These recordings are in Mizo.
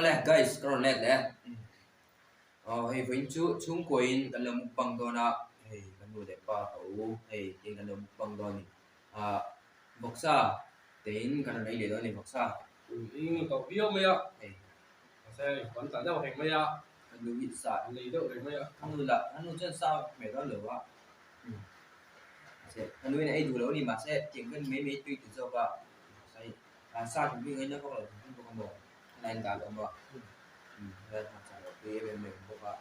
Awle guys ka rawn let leh e. Aw hei vawiin chu chhungkuain kan lo mukbang dawn a, hei ka nu leh pa ka u hei tiin kan lo mukbang dawn a ni. Ah vawksa tein kan rawn ei leh dawn a ni vawksa. Eng tawh viau mai a, hei mahse kan tla deuh reng mai a, ka nu hi sa lei deuh reng mai a. Ka nu lah ka nu chuan sa hmeh dawn lo a, mahse ka nuin a ei duh lo a ni mahse tiang hian mai mai tui ti zawk a, mahse sa hrim hi ngaina vak lo hrim hrim bawk a maw. A in dah lo maw? Umm hmarcha lo tui em em bawk a.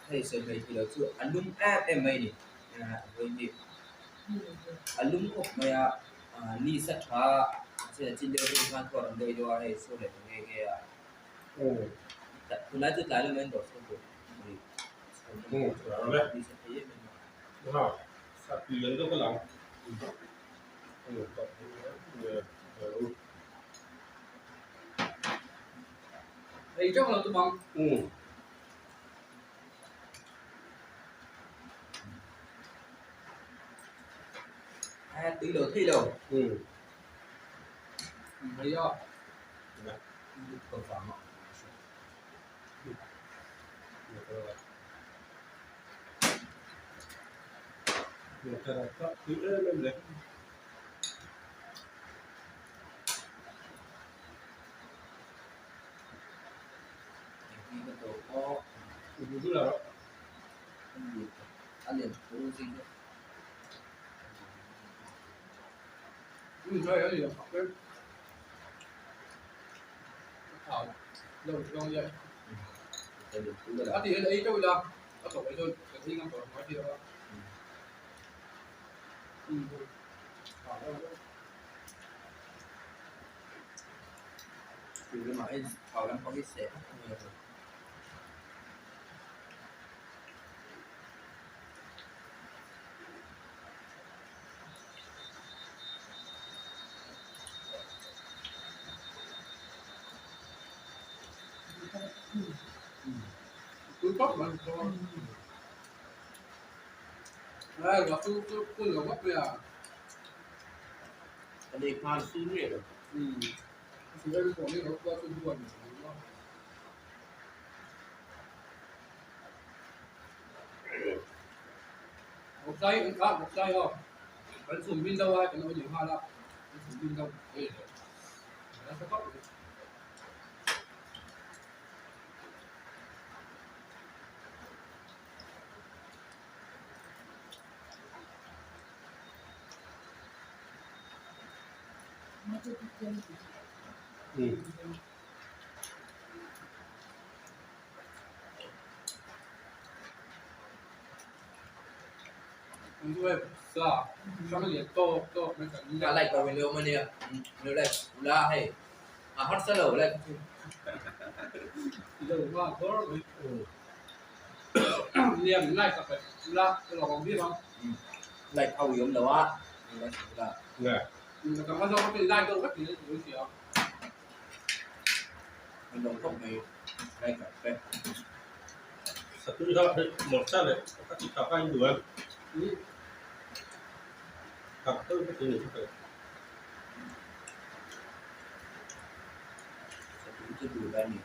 Hei sawi mai tih loh chu a lum em em mai a ni a lum khawp mai a ni sa tha a chin deuh deuh khan thawt an deuh deuh a hei saw leh ta nge nge a tunlai chu tlai lamah in dawh chhuak duh ni sa thei em em a. A tui lo thei lo. A like lo in lo awm a nia lo like ula hei a harsa lo like chu. Like ho i awm lo a like ula. An lo khawp mai like ah te. Satui chu duh la ni.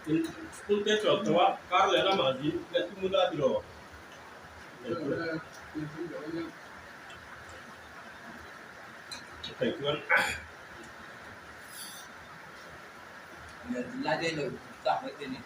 In school te chawlh tawh a, kar leh lamah zin leh tum ula ti lo. Thei chuan. Lai te lo tak mai te ni.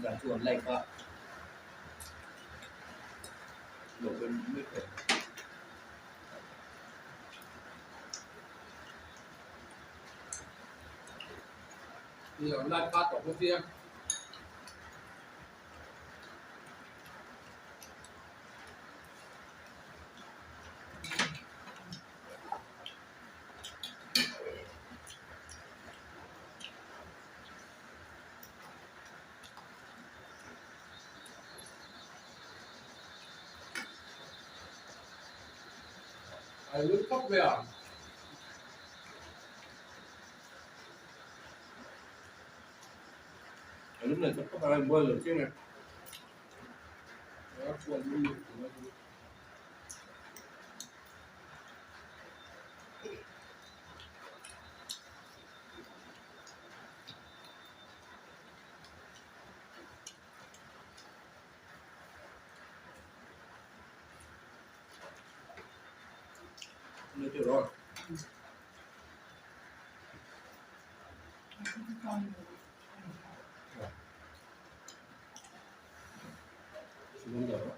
Dar Chu an like a lo ben mai thei. Lúc này chắc các bạn bơi rồi chứ này. Nó chưa rồi. Đúng rồi.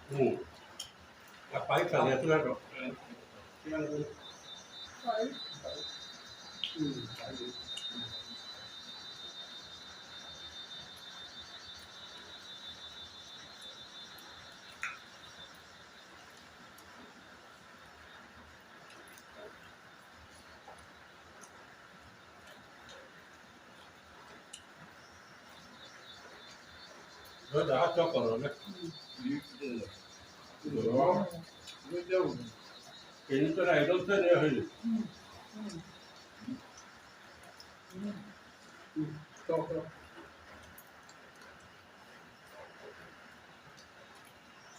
Ừ. Gặp phải cả nhà tôi rồi. Rồi đã cho còn rồi đấy. Đó. Cái này đâu thế này hình.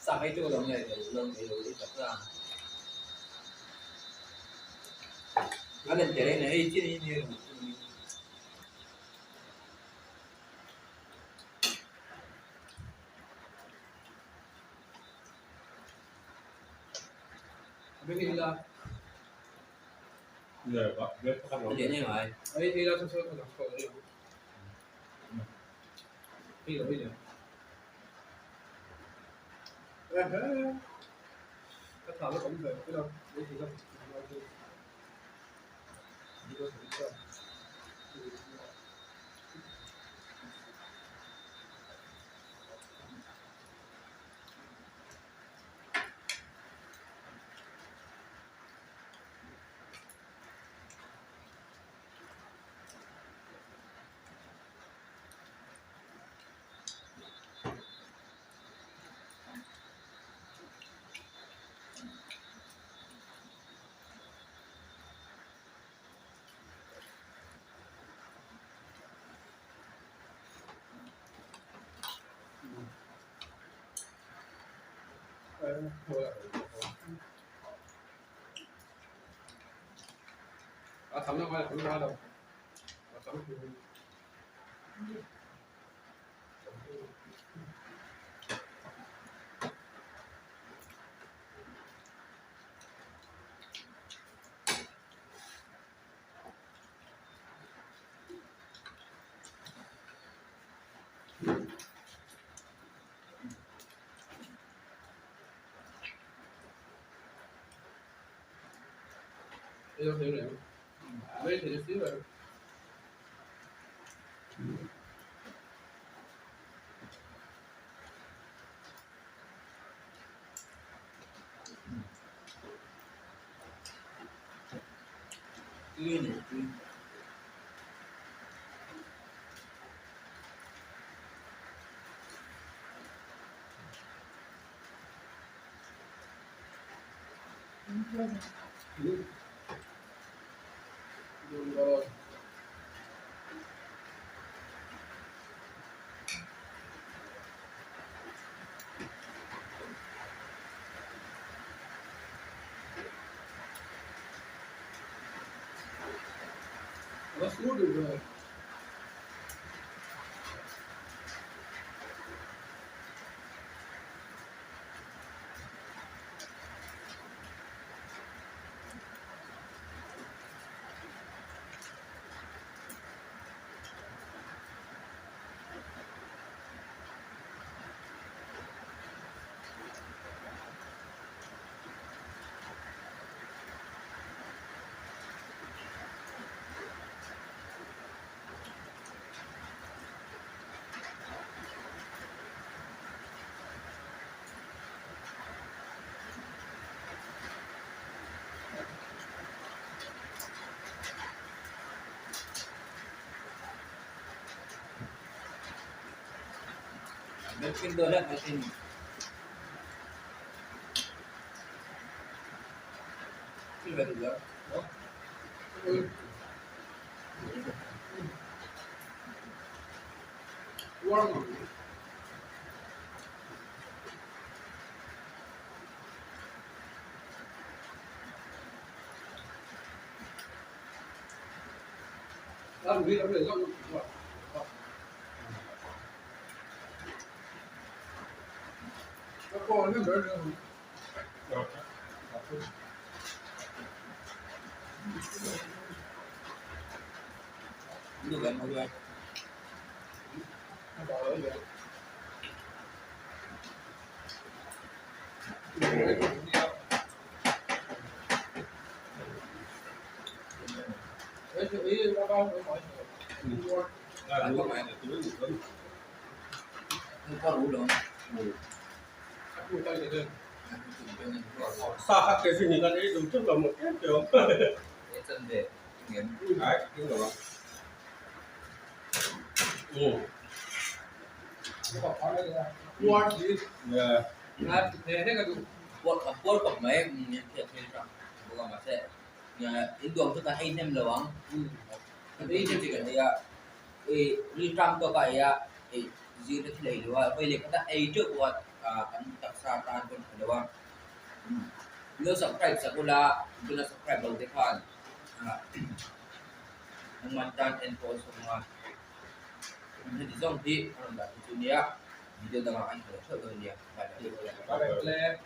Sao cái chỗ đồng này để lưng thì đi tập ra. Nó lên trên này chứ đi như Bye bye.